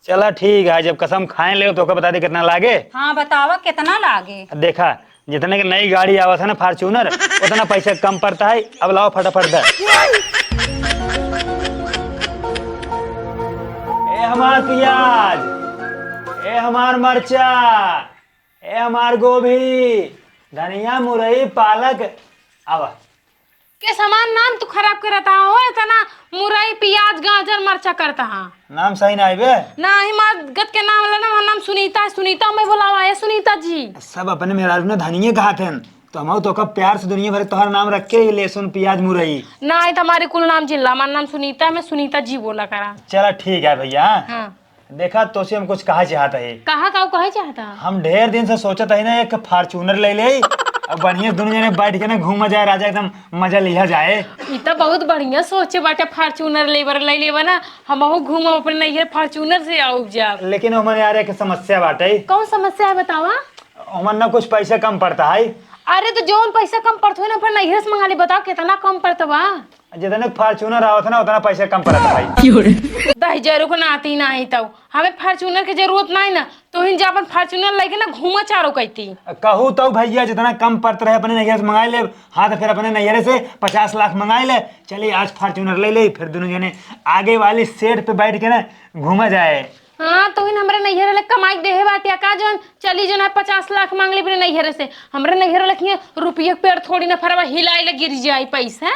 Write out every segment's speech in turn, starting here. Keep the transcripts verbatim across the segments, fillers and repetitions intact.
चला ठीक है, जब कसम खाए ले तो ओका बता दे कितना लागे। हाँ, बतावा कितना लागे। देखा, जितने के नई गाड़ी आवत है ना Fortuner, उतना पैसा कम पड़ता है। अब लाओ फटाफट दे। ए हमार पियाज, ए हमार मरचा, ए हमार गोभी, धनिया, मुरई, पालक, आवा। के समान नाम तू खराब करत हा हो, इतना मुरई, पियाज, गाजर, मरचा करत हा। नाम सही ना आइबे? नाही, मार गत के नाम लेना, हमार नाम सुनीता है, सुनीता मैं बोलावा है, सुनीता जी। सब अपने मेहरारू ने धनिये कहत हैं, तो हम तो का प्यार से दुनिया भर तोहर नाम रख के ही लहसुन, पियाज, मुरई। नाही, तो हमारे कुल नाम जिल्ला, हमार नाम सुनीता है, मैं सुनीता जी बोला करा। चला ठीक है भैया। हाँ। देखा, तोसे हम कुछ कहा चाहत है। कहा का कहे चाहता? हम ढेर दिन से सोचत है ना, एक Fortuner ले ले, अब बढ़िया दुनू जने बैठ के ना घूमा जाए राजा, एकदम मजा लिया जाए। ई तो बहुत बढ़िया सोचे बाटे, Fortuner ले बर ले लेबा ना, हमहू घूमब अपने नैहर Fortuner से आउब जाब। लेकिन ओमन यार एक समस्या बाटे। कौन समस्या है बतावा? ओमन ना कुछ पैसा कम पड़ता है। अरे तो जौन पैसा कम पड़त हो ना, अपने नैहर से मंगा ले, बताओ कितना कम पड़त बा? जितने Fortuner आवत ना, उतना पैसा कम पड़त भाई। दहिजरू को नाती नाही तो हमें Fortuner के जरूरत नाही ना, तो हिन जा अपन Fortuner लेके ना घूमा चारो कैती। कहू तो भैया, जितना कम पड़त रहे अपने नैहर से मंगाई ले। हाँ, तो फिर अपने नैहरे से पचास लाख मंगाई ले। चलिए आज Fortuner ले ले, फिर दुनू जने आगे वाली seat पे बैठ के ना घूमा जाए। हाँ, तो हिन हमरे नैहर वाले कमाई देहे बाटे का, जौन चली जौन है पचास लाख मांग ले अपने नैहरे से। हमरे नैहर वाले के रुपये के पेड़ थोड़ी ना फरवा, हिलाई ले गिर जाई पैसा।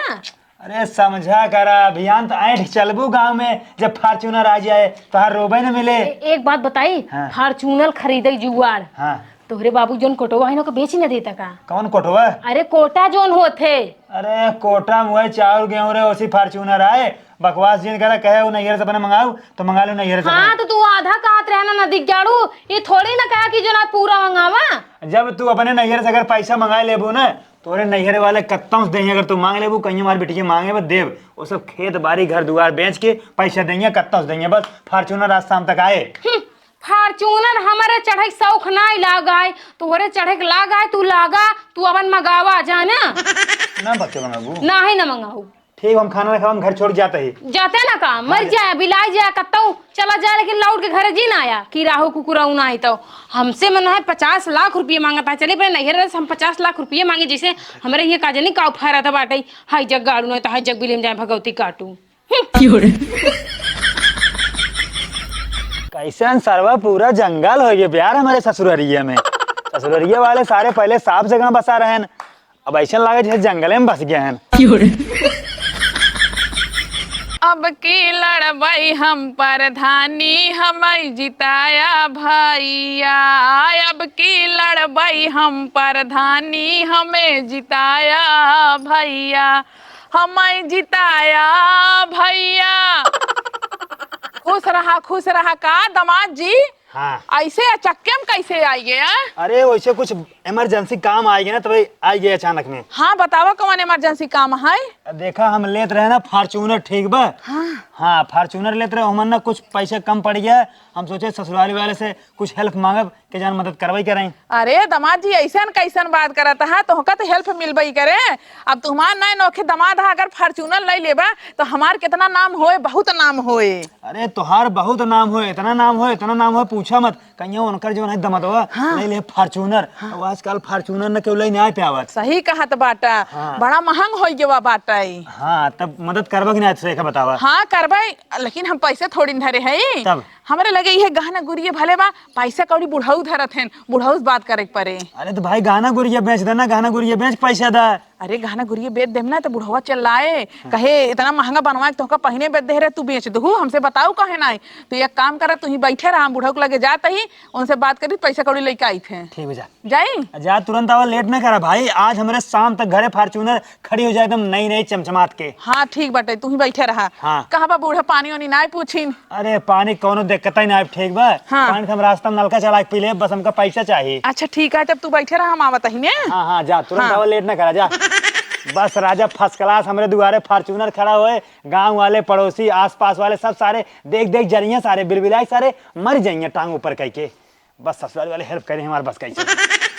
अरे समझा करा, अभियान तो ऐंठ चलबू गाँव में, जब Fortuner आ जाए, तोहार रोबे न मिले। ए-, एक बात बताई, हाँ। Fortuner खरीदे जुआड़। हाँ। तोहरे बाबू जौन कोटवा है ना, ओके बेच न देता का? कौन कोटवा? अरे कोटा जौन होत है। अरे कोटा मुहे चाउर गेहूं रे, ओसी Fortuner आए। बकवास जिन करा, कहे वो नैहर से अपने मंगाऊ, तो मंगा लो नैहर से हाँ, अपने। तो तू आधा कहत रहे ना, नदी जाड़ू, ये थोड़ी ना कहा कि जौन है पूरा मंगावा। जब तू अपने नैहर से अगर पैसा मंगा लेबू ना, तोरे नैहरे वाले कत्तौ से देंगे, अगर तू मांग लेबू, कहीं हमारे बेटी के मांगे बस देब। वो सब खेत बाड़ी घर दुआर बेच के पैसा देंगे, कत्तौ से देंगे, बस Fortuner आज शाम तक आए। हम्म, Fortuner हमारे चढ़े के शौक नाई लाग आए, तोहरे चढ़े के लाग आए, तू लागा, तू अपन मगावा जाना। ना बच्चे मंगाबू? नाही ना मंगाऊ। ठीक, हम खाना ना खावा, हम घर छोड़ के जाते ही। जाते ना का, मर हाँ, जा। जाए, बिलाई जाए, कत्तौ चला जाए, लेकिन लौट के घरे जी ना आया कि राहु कुकुराऊ ना आई तो। हमसे मन है पचास लाख रुपये मांगता है, चले अपने नैहर से हम पचास लाख रुपये मांगे, जैसे हमरे ये काजनी का फायदा था बाटे, हाई जग गाड़ू ना तो हाई जग बिलिम जाए भगवती काटू। कैसन सरवा पूरा जंगल हो गया यार हमारे ससुररिया में। ससुररिया वाले सारे पहले साफ जगह बसा रहे हैं, अब ऐसा लगे जैसे जंगले में बस गए हैं। अब की लड़बई हम प्रधानी, हमें जिताया भैया। अब की लड़बई हम प्रधानी, हमें जिताया भैया, हमें जिताया भैया। खुश रहा, खुश रहा का दामाद जी? हाँ। ऐसे अचक्के में कैसे आई गया? अरे वैसे कुछ emergency काम आ गया ना, तो भाई आ गया अचानक में। हाँ, बतावा कौन emergency काम है? देखा, हम लेत रहे ना Fortuner, ठीक बा? हाँ। हाँ, Fortuner लेत रहे, हमन ना कुछ पैसा कम पड़ गया। हम सोचे ससुराली वाले से कुछ help मांगब, के जान मदद करवाई करें। अरे दामाद जी, ऐसन कैसन बात करत है, तोहका तो help मिलबई करे। अब तुम्हार नए नोखे दामाद है, अगर Fortuner ले लेबा तो हमार कितना नाम होए, बहुत नाम होए। अरे तोहार बहुत नाम होए, इतना नाम होए, इतना नाम होए, पूछा मत। कहियो उनकर जो है दमदवा हाँ। ले ले Fortuner। हाँ। अब आजकल Fortuner न केहू ले नहीं पावत। सही कहत बाटा। हाँ। बड़ा महंग होई गवा बाटा ई। हाँ, तब मदद करबा कि नहीं, तो एक बतावा। हाँ, करबे, लेकिन हम पैसे थोड़ी न धरे हई। तब? हमरे लगे इहे गहना गुरिये भले बा, पैसा कौड़ी बुढ़ऊ धरत हैं, बुढ़ऊ से बात करे के पड़े। अरे तो भाई गहना गुरिये बेच देना, गहना गुरिये बेच के पैसा दा। अरे गहना गुरिये बेच देम ना तो बुढ़वा चिल्लाए, हाँ। कहे इतना महंगा बनवा के तोहका पहिने बेच दे रहे, तू बेच दहू, हमसे बताऊ काहे नाई। तो एक काम करा, तू ही बैठे रहा, हम बुढ़ऊ के लगे जात ही, उनसे बात करी, पैसा कौड़ी लेके आई थे। ठीक बा, जा। जाई? जा, तुरंत आवा, late ना करा भाई, आज हमरे शाम तक घरे Fortuner खड़ी हो जाए एकदम नई नई चमचमात के। हाँ, ठीक बाटे, तू ही बैठे रहा। हाँ। कहाँ बा बूढ़ा, पानी वानी नाय पूछिन? अरे, पानी कौनो दिक्कत ही ना, ठीक बा? हाँ। पानी तो हम रास्ता में नलका चला के पी ले, बस हमका पैसा चाहिए। अच्छा, ठीक है, तब तू बैठे रहा, हम आवत ही ने। हाँ, हाँ, जा, तुरंत हाँ। आवा, late ना करा, जा। बस राजा, first class हमरे दुआरे Fortuner खड़ा होए, गाँव वाले, पड़ोसी, आसपास वाले सब सारे देख देख जरिया, सारे बिलबिलाई, सारे मर जाइए टांग ऊपर कह के। बस ससुराल वाले help करें हमारे बस कैसे।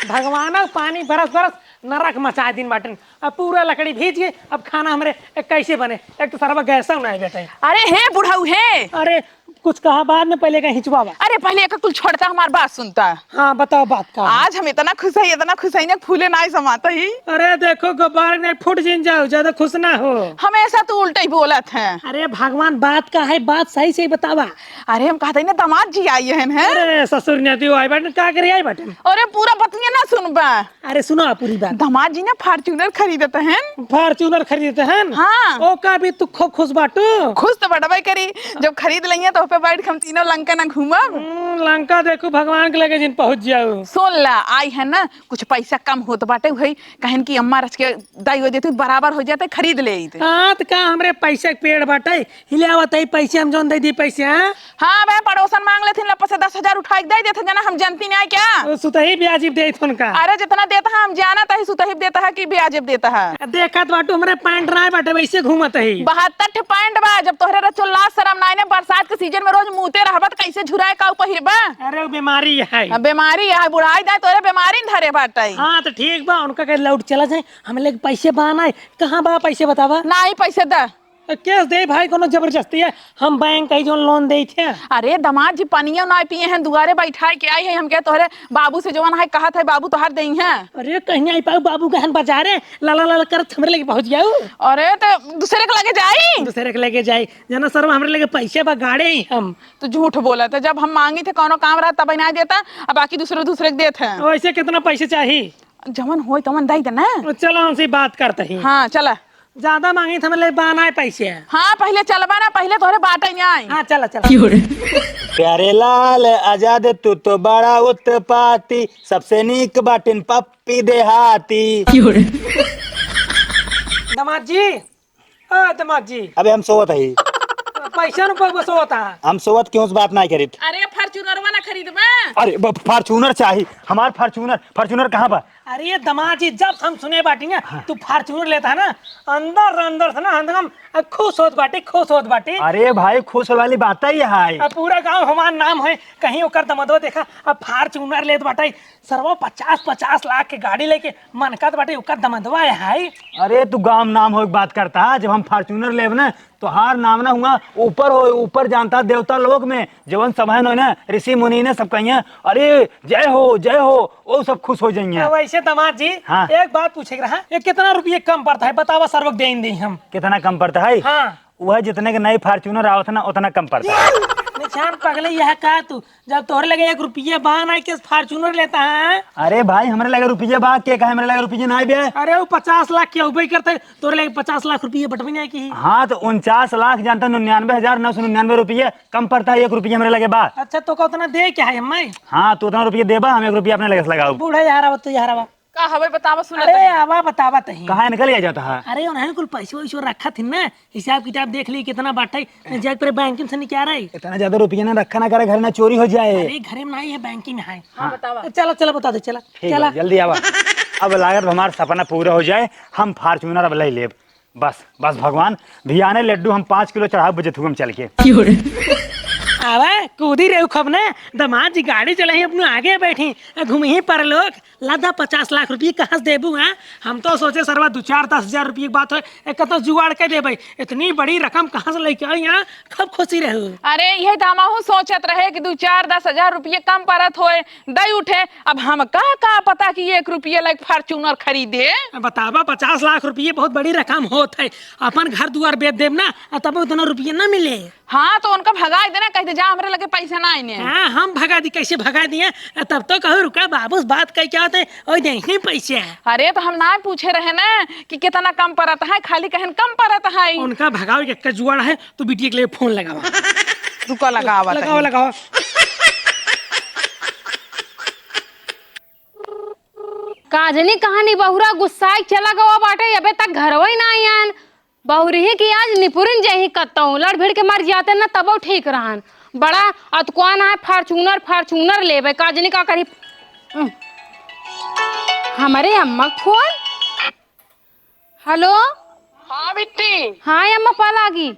भगवान पानी बरस बरस नरक मचा दिन बाटन। अब पूरा लकड़ी भीज गई, अब खाना हमरे कैसे बने? एक तो सरवा गैस नहीं बेटे। अरे हे बुढ़ऊ हे। अरे कुछ कहा बाद में, पहले का हिंचवावा। अरे, पहले एक कुल छोड़ता, हमार बात सुनता। हाँ, बताओ बात का। आज हम इतना खुश है, इतना खुश है, इन्हें फूले नाई समाता ही। अरे देखो, गुब्बारे नहीं फूट जिन जाओ, ज्यादा खुश ना हो। हमेशा तू उल्टा ही बोलत है। अरे भगवान, बात का है, बात सही से ही बतावा। अरे, हम कहते हैं ना, दामाद जी आई हैं, हैं? अरे ससुर ने दियो आई बटन, का करे आई बटन? अरे, पूरा बतिया ना सुनबा। अरे सुनो पूरी बात। दामाद जी ने Fortuner खरीदत हैं। Fortuner खरीदत हैं? हाँ। ओ का भी तू खूब खुश बाटू? खुश तो बटबे करी, जब खरीद लइहे तो पे बैठ के हम तीनों लंका ना घूमब। हम्म, लंका देखू भगवान के लगे जिन पहुँच जाऊ। सुन ला, आई है ना, कुछ पैसा कम होत बाटे, वही कहन कि अम्मा रच के दाई हो जाती, बराबर हो जाते, खरीद ले अइते। हाँ, तो का हमरे पैसे के पेड़ बाटे, हिले आवत है पैसे, हम जौन दे दी पैसे, हाँ? हाँ बे, पड़ोसन मांग लेथिन, लप्पा से दस हजार उठाइ के दे देथे, जना हम जनती नहीं क्या? तो सुतही ब्याज दे थोन का? अरे जितना देता है हम जानत ही, सुतही देता है कि ब्याज देता है। देखत बाटू हमरे पैंट नाय बाटे, वैसे घूमत ही। बहत्तर ठे पैंट बा, जब तोहरे रचो लाज शरम नाय ने, बरसात के सीजन में रोज मुते रहबा त कैसे झुराए काऊ पहिरबा? अरे वो बीमारी है। अब बीमारी है, बुढ़ाई दाय तोरे बीमारी न धरे बाटे। हाँ तो ठीक बा, उनका के लौट चला जाए, हम लेके पैसे बा नाय। कहाँ बा पैसे बतावा? नाई पैसे द। केस दे भाई, कोनो जबरदस्ती है? हम बैंक आई जौन लोन दे थे। अरे दामाद जी पनिया ना पिए हैं, दुआरे बैठाए के आई है, हम कहे तोहरे बाबू से जवन है कहत है बाबू तोहार देई हैं। अरे कहीं आई पाऊ बाबू गहन बाजारे लाला लाला करत हमरे लगे पहुँच गया। अरे तो दूसरे के लगे जाई। दूसरे के लगे जाई, जना सरवा हमरे लगे पैसे बा गाड़े ही हम। तो झूठ बोलत है, जब हम मांगी थे कोनो काम रहा तब ना देता, अब बाकी दूसरे दूसरे के देत है। वैसे कितना पैसे चाही? जवन होई तवन दई दे ना। चलो हमसे बात करते ही। हाँ चला। ज्यादा मांगी थे, मतलब, बाना है पैसे। हाँ, पहिले चलबा ना, पहिले तोहरे बाटे आई। हाँ, चला, चला। प्यारे लाल आजाद, तू तो बड़ा उत्पाती, सबसे नीक बाटिन पप्पी देहाती। दामाद जी, ओ दामाद जी। अबे हम सोवत हई। पैसा न पाबो सोवत है। हम सोवत क्यों से बात नहीं करित? अरे Fortunerवा ना खरीदबा? अरे ब-, Fortuner चाही, हमार Fortuner, Fortuner कहाँ बा? अरे दामाद जी, जब हम सुने बाटी ना, हाँ। तू Fortuner लेता है ना, अंदर अंदर से ना हम खुश होत बाटी, खुश होत बाटी। अरे भाई, खुश होए वाली बात ही है। अब पूरा गांव हमार नाम है, कहीं ओकर दमदवा देखा, अब Fortuner लेत बाटे, सरवा पचास पचास लाख के गाड़ी लेके मनकत बाटे, ओकर दमदवा है। अरे तू गांव नाम होए के बात करता है, जब हम Fortuner लेब ना, तोहार नाम ना हुआ ऊपर हो, ऊपर जानता देवता लोक में, जवन सब है ना ऋषि मुनि ने सब कहिए, "अरे जय हो, जय हो", वो सब खुश हो जाइए। वैसे दामाद जी, हाँ। एक बात पूछे के रहा, ये कितना रुपये कम पड़ता है, बतावा, सरवक दे दें हम। कितना कम पड़ता है? हाँ। वह जितने के नई Fortuner आवत है ना, उतना कम पड़ता है। निशान पगले, यह का तू, जब तोहरे लगे एक रुपया बा ना, के Fortuner लेता है? अरे भाई, हमरे लगे रुपया बा, के कहे हमरे लगे रुपया ना बे? अरे वो पचास लाख के उबे करते, तोरे लगे पचास लाख रुपये बटवे नहीं की। हाँ, तो उनचास लाख जानता, निन्यानवे हजार नौ सौ निन्यानवे रुपये कम पड़ता है, एक रुपया हमरे लगे बा। अच्छा, तो का उतना दे क्या है हमें? हाँ, तू उतना रुपया देबा, हम एक रुपया अपने लगे से लगाओ। बूढ़ा यार, अब तू यार, अब का हवे बतावा, सुनत अरे, हई। आवा बतावा तही। कहाँ निकल गया जाता है? अरे, उन्हें कुल पैसो वैसो रखा थी ना, हिसाब किताब देख ली कितना बाटे, जाके पूरे बैंक में से निकाल रही। इतना ज्यादा रुपया ना रखा ना करे, घर ना चोरी हो जाए। अरे, घरे में नहीं है, बैंक में है। हाँ, बतावा। चला, चला, बता दे, चला, ठीक चला। बा, जल्दी आवा। अब लागत हमार सपना पूरा हो जाए, हम Fortuner अब ले लेब। बस, बस भगवान, भियाने लड्डू हम पाँच किलो चढ़ाव बजत हुए हम चल के। आवा, कूदी रहे खूब ने, दामाद जी गाड़ी चलाई, अपने आगे बैठी, घूमी परलोक, लादा पचास लाख रुपये कहाँ से देबू, हाँ? हम तो सोचे सरवा दो चार दस हजार रुपये की बात होए, एक तो जुगाड़ के देबे, इतनी बड़ी रकम कहाँ से लेके आई, हाँ? खूब खुशी रहू। अरे, यही तो हमहू सोचत रहे कि दो चार दस हजार रुपये कम परत होए, दई उठे। अब हमका का पता कि एक रुपये लायक Fortuner खरीदे। बतावा, पचास लाख रुपये बहुत बड़ी रकम होत है, अपन घर दुआर बेच देब ना, आ तब उतना रुपये ना मिले। हाँ, तो उनका भगाई देना, कह दे, "जा, हमरे लगे पैसा ना आइने।" हाँ, हम भगा दी, कैसे भगा दिए? तब तो कहू, "रुका बाबू, बात कह क्या होते, ओए, दे ही पैसे।" अरे, तो हम ना पूछे रहे ना कि कितना कम परत है, खाली कहन कम परत है। उनका भगावे के एक जुगाड़ है, तू बिटिया के लिए फोन लगावा। रुका, लगावा लगावा, तनी। लगावा। काजनी कहानी बहुरा गुस्साई चला गवा बाटे, अबे तक घरवा ही ना आयन। बहुरही की आज निपुरिन जही कत्तऊ, लड़ भिड़ के मर जाते न तबो ठीक रहन। बड़ा अतकुआन है, Fortuner, Fortuner लेबे, का जनी का करी। उम। हमरे अम्मा के फोन। हेलो। हाँ बिट्टी। हाँ अम्मा, पा लागी।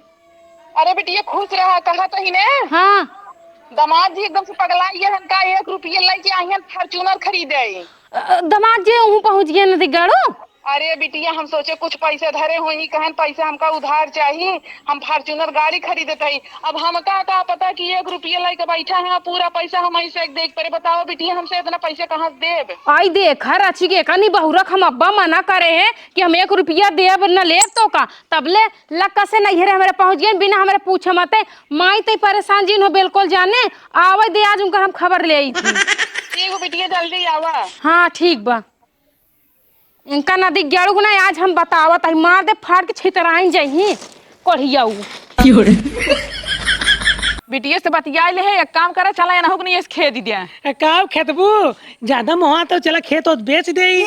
अरे बिटिया खुश रहा, कहा तही ने। हाँ। दामाद जी एकदम से पगला गए हन का, एक रुपये लेके आई हन Fortuner खरीदे। अ, दामाद जी वहूँ पहुँच गए नदी गड़ू। अरे बिटिया, हम सोचे कुछ पैसा धरे होई, कहन पैसा हमका उधार चाही, हम Fortuner गाड़ी खरीदत हई। अब हमका का पता कि एक रुपया लइके बैठा है, पूरा पैसा हम ऐसे एक देख परे। बताओ बिटिया, हमसे इतना पैसा कहाँ से देब? आई देख, रची के कनी बहुरक, हम अब्बा मना करे हैं कि हम एक रुपया देब न लेब तो का, तबले लक्का से नैहरे हमरे पहुँच गए, बिना हमरे पूछे मते। माई तई परेशान जिन हो बिल्कुल जाने, आवे दे आज उनकर हम खबर ले आई थी। ठीक हो बिटिया, जल्दी आवा। हाँ ठीक बा। इनका नदी गेड़ू ना, आज हम बतावत हई, मार दे फाड़ के छितराइन जही कोढ़ियाऊ। बिटिया से बतिया ले है, एक काम करे, चला एनहु के नहीं खेत दे दिया। ए, काव खेतबू? ज्यादा मोहा तो चला खेत ओत बेच देई।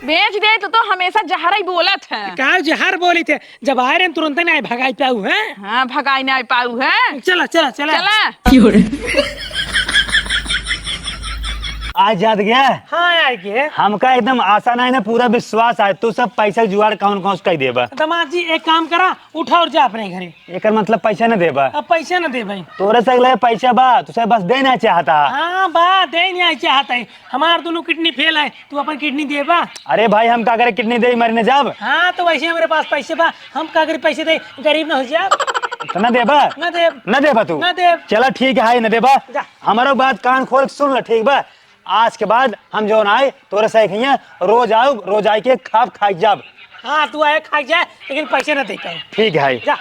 बेच दे तो, तो हमेशा जहर ही बोलत है। काव जहर बोली थे? जब आए रहे तुरंत नहीं भगाई पाऊ है। हाँ, भगाई नहीं पाऊ है। चला, चला, चला। चला। आज जात गया? हाँ, आ गए। हमका एकदम आशा नहीं ना, पूरा विश्वास है, तू सब पैसा जुगाड़ कौन कौन से कर देबा। दामाद जी, एक काम करा, उठा और जा अपने घरे। एकर मतलब पैसा न देबा? अब पैसा न देबे। तोरे से अगले पैसा बा, तुसे बस देना चाहता। हाँ बा, देना चाहता है। हमार दोनों kidney fail है, तू अपन kidney देबा? अरे भाई, हम का करे kidney दे, मरने जाब? हाँ, तो वैसे हमरे पास पैसे बा, हम का करे पैसे दे, गरीब न हो जाब। तो न देबा? न देब। न देबा तू? न देब। चला ठीक है, न देबा। जा। हमारो बात कान खोल के सुन ले, ठीक बा? आज के बाद हम जौन आए तोरे से हियाँ रोज आउब, रोज आइके खाब खाइक जाब। हाँ, तू आए खाइक जाए, लेकिन पैसे न दे पाए। ठीक है। जा।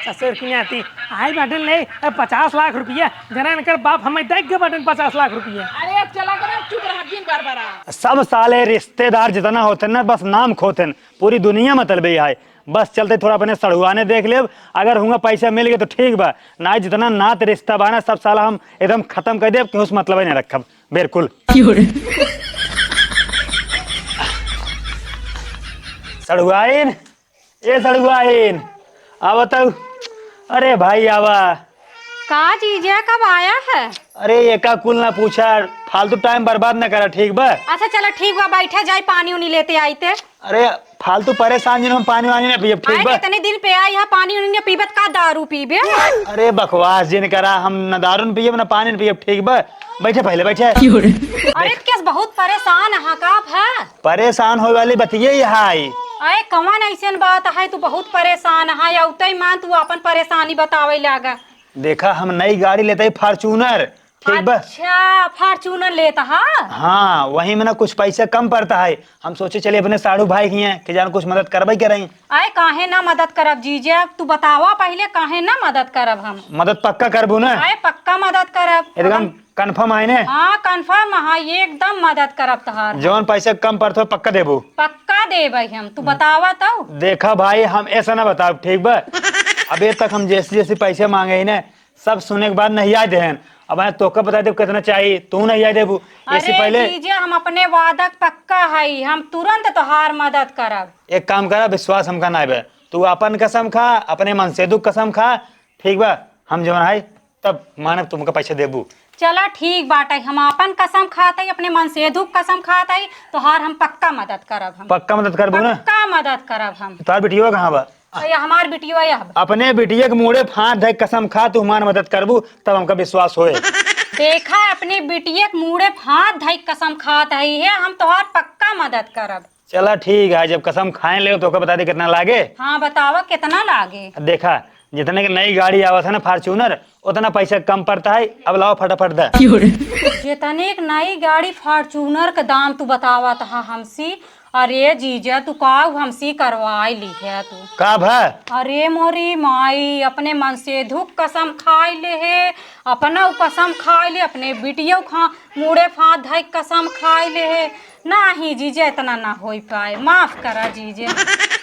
ससुर की नाती, आई बाटन ले, अब पचास लाख रुपया, जना इनकर बाप हमें देख के बाटन पचास लाख रुपया। अरे, अब चला करा, चुप रहा, जिन बार बार आ। सब साले रिश्तेदार जितना होते न, बस नाम खोते न, पूरी दुनिया मतलबी है। बस चलते थोड़ा अपने सड़ुआने देख लेब, अगर हुआ पैसा मिल गए तो ठीक बा, ना जितना नात रिश्ता बा ना, सब साला हम एकदम खत्म कर देब, केहू से मतलब ही नहीं रखब, बिल्कुल। सड़ुआइन, ए सड़ुआइन, आवा तो। अरे भाई आवा। का जीजा, कब आया है? अरे एका कुल ना पूछा, फालतू time बर्बाद ना करा, ठीक बा? अच्छा चला ठीक बा, बैठा जाए, पानी उनी लेते आईते। अरे फालतू परेशान जिन, हम पानी वानी ना पियब, ठीक आए बा? इतने दिन पे आई है, पानी उनी ना पीबत का दारू पीबे? अरे बकवास जिन करा, हम ना दारू न पियब ना पानी न पियब, ठीक बा? बैठे पहले, बैठे। अरे केस बहुत परेशान है का भा? परेशान होए वाली बतिये ही है। अरे कवन ऐसन बात है, तू बहुत परेशान है, अउतई मान तू अपन परेशानी बतावे लागा। देखा, हम नई गाड़ी लेते ही Fortuner, ठीक बा? अच्छा, Fortuner लेता हा? हाँ, वही में ना कुछ पैसा कम पड़ता है, हम सोचे चले अपने साढ़ू भाई के यहाँ कि जान कुछ मदद करबे के रही। आए, काहे ना मदद करब जीजा, तू बतावा पहले, काहे ना मदद करब हम? मदद पक्का करबू ना? आए, पक्का मदद करब। एकदम हम confirm है ने? हाँ, confirm है, एकदम मदद करब तहार। जौन पैसा कम पड़त हो, पक्का देबू? पक्का देबै हम, तू बतावा तउ। देखा भाई, हम ऐसा ना बताब, ठीक बा? अबे तक हम जैसे जैसे पैसे मांगे ही ना, सब सुने के बाद नहीं आए देहन। अब आए तोका बता देब कितना चाहिए, तू नहीं आए देबू। ऐसे अरे पहले जीजा, हम अपने वादा के पक्का हई, हम तुरंत तोहार मदद करब। एक काम करा, विश्वास हमका ना आवे, तू अपन कसम खा, अपने मनसेधु कसम खा, ठीक बा? हम जवन है तब मानब तुमका पैसा देबू। चला ठीक बाटे, हम आपन कसम खात हई, अपने मनसेधु के कसम खात हई, तोहार हम पक्का मदद करब हम। पक्का मदद करबू ना? पक्का मदद करब हम। तोहार बिटिया कहाँ बा? तो ये हमार बिटिया यह बा। अपने बिटिया के मूड़े फांद धइ कसम खा, तू हमार मदद करबू, तब हमका विश्वास होए। देखा, अपने बिटिया के मूड़े फांद धइ कसम खात हई है, हम तोहार पक्का मदद करब। चला ठीक है, जब कसम खाए ले तो ओका बता दे कितना लागे। हाँ, बतावा कितना लागे। देखा, जितने के नई गाड़ी आवत है ना Fortuner, उतना पैसा कम पड़ता है। अब लाओ फटाफट दे। जितने के नई गाड़ी Fortuner के दाम तू बतावत हा हमसी, अरे जीजा तू काउ हमसी करवाई ली है तू। का भा? अरे मोरी माई, अपने मनसेधु के कसम खाई ले है, अपना उ कसम खाई ले, अपने बिटियो खा मूड़े फांद धइ कसम खाई ले है। नाही जीजे, इतना ना होई पाए, माफ करा जीजे।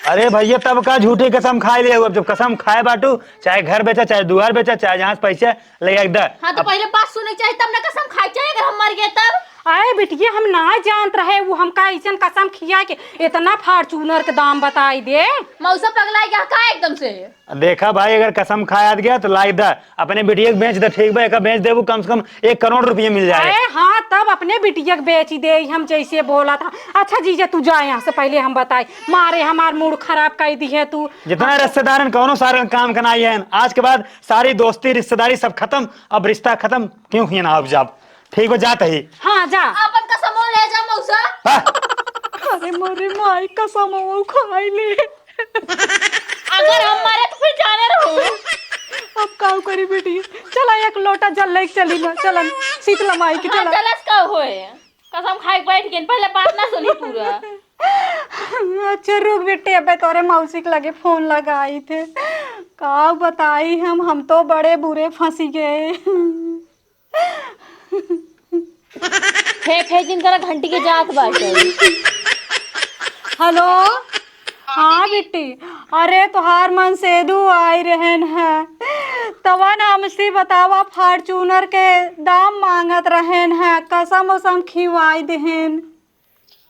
अरे भैया, तब का झूठी कसम खाए ले? अब जब कसम खाए बाटू, चाहे घर बेचा, चाहे दुआर बेचा, चाहे जहाँ से पैसे ले आके दे। हाँ, तो अब पहले बात सुने के चाही, तब ना कसम खाए के चाही, अगर हम मर गए तब। अरे बिटिया, हम ना जानत रहे, वो हमका ऐसन कसम खिया के इतना Fortuner के दाम बताई दे। मौसा पगलाई गया का एकदम से? देखा भाई, अगर कसम खाए आत गया तो लाई दा, अपने बिटिया के बेच दे, ठीक बा? एका बेच देबू, कम से कम एक करोड़ रुपये मिल जाए। अरे हाँ, तब अपने बिटिया के बेची दे, हम जैसे बोला था। अच्छा जीजा, तू जा यहाँ से, पहले हम बताई, मारे हमार मूड खराब कर दी है तू। जितना रिश्तेदारन कौनो सारे काम का नहीं है, आज के बाद सारी दोस्ती रिश्तेदारी सब खत्म, अब रिश्ता खत्म, क्यों ही ना अब जाब, ठीक बा? जात ही। हाँ, जा। अपन कसमो ले जा मौसा। हाँ। अरे मोरे माई, कसम वो खाई ले। अगर हम मरे तो फिर जाने रहो। अब का करी बेटी, चला एक लोटा जल लेके चली ना, चलन शीतला माई के, हाँ, चला। चलस का होए, कसम खाए के बैठ गए, पहले बात ना सुनी पूरा। अच्छा रुक बेटी, अबे तोरे मौसी के लगे फोन लगाई थे, का बताई हम, हम तो बड़े बुरे फंसी गए। फेंक है जिन तरह घंटी के जात बाटे। हेलो। हाँ बिट्टी, अरे तोहार मनसेदू आई रहन है, तवन हमसी बतावा Fortuner के दाम मांगत रहन है, कसम उसम खिवाई देहन।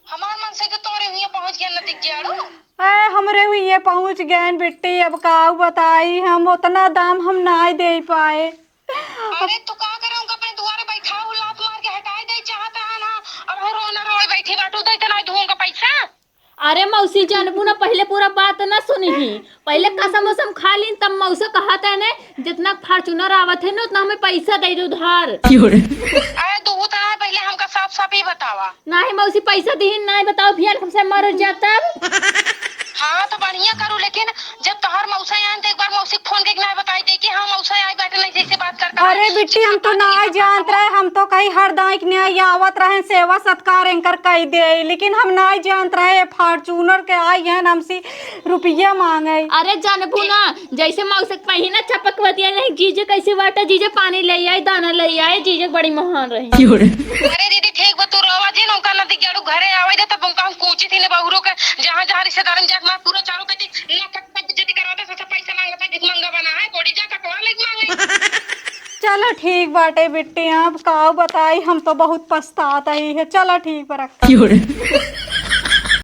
हमार मनसेदू तोरे हुए पहुँच गया नदी के आड़ू। ए, हमरे हुए पहुँच गए बिट्टी, अब का बताई हम, उतना दाम हम नाई दे पाए। अरे तू का करे, उनका अपने दुआरे बैठा हो, लात मार के हटाई दे चाहता है ना। अब हर रोना रोए बैठी बाटू, दे इतना धुओं का पैसा। अरे मौसी जानबू ना, पहले पूरा बात ना सुनी ही, पहले कसम उसम खा लीन, तब मौसा कहत है ने, जितना Fortuner आवत है ना, उतना हमें पैसा दे दे उधार। क्यों रे? अरे तू तो ना, पहले हमका साफ साफ ही बतावा। नाही मौसी, पैसा दीहिन, नाही बताओ, फिर हमसे मर जाता। हाँ तो बढ़िया करू, लेकिन जब तोहर मौसा आयन तो एक बार मौसी के फोन करके नाही बताई दे कि हाँ मौसा आई बैठे, नहीं जैसे बात करता है। अरे बिट्टी, हम तो नाही जानत रहे, हम तो कहीं हर दाई के न्याय आवत रहे, सेवा सत्कार एंकर कई दे, लेकिन हम नाही जानत रहे Fortuner के आई हैं हमसी रुपया मांगे। अरे जानबू ना, जैसे मौसा के पहिना चपकवतिया नहीं, जीजे कैसे बाटा, जीजे पानी ले आई, दाना ले आई, जीजे बड़ी महान रही। क्यों रे? अरे दीदी ठीक बा, तू रोवा जिन, उनका नदी गेड़ू घरे आवे दे, तब उनका हम कूची थी ने बहुरो के, जहाँ जहाँ रिश्तेदारन जात मार पूरा चारों कती ना कट कट जति करवा दे, सबसे पैसा मांगता, भिखमंगा बना है, कोड़ी जा कटवा ले मांगे। चलो ठीक बाटे बिट्टी, अब का बताई, हम तो बहुत पछतात ही है। चलो ठीक बा, रखा। क्यों रे?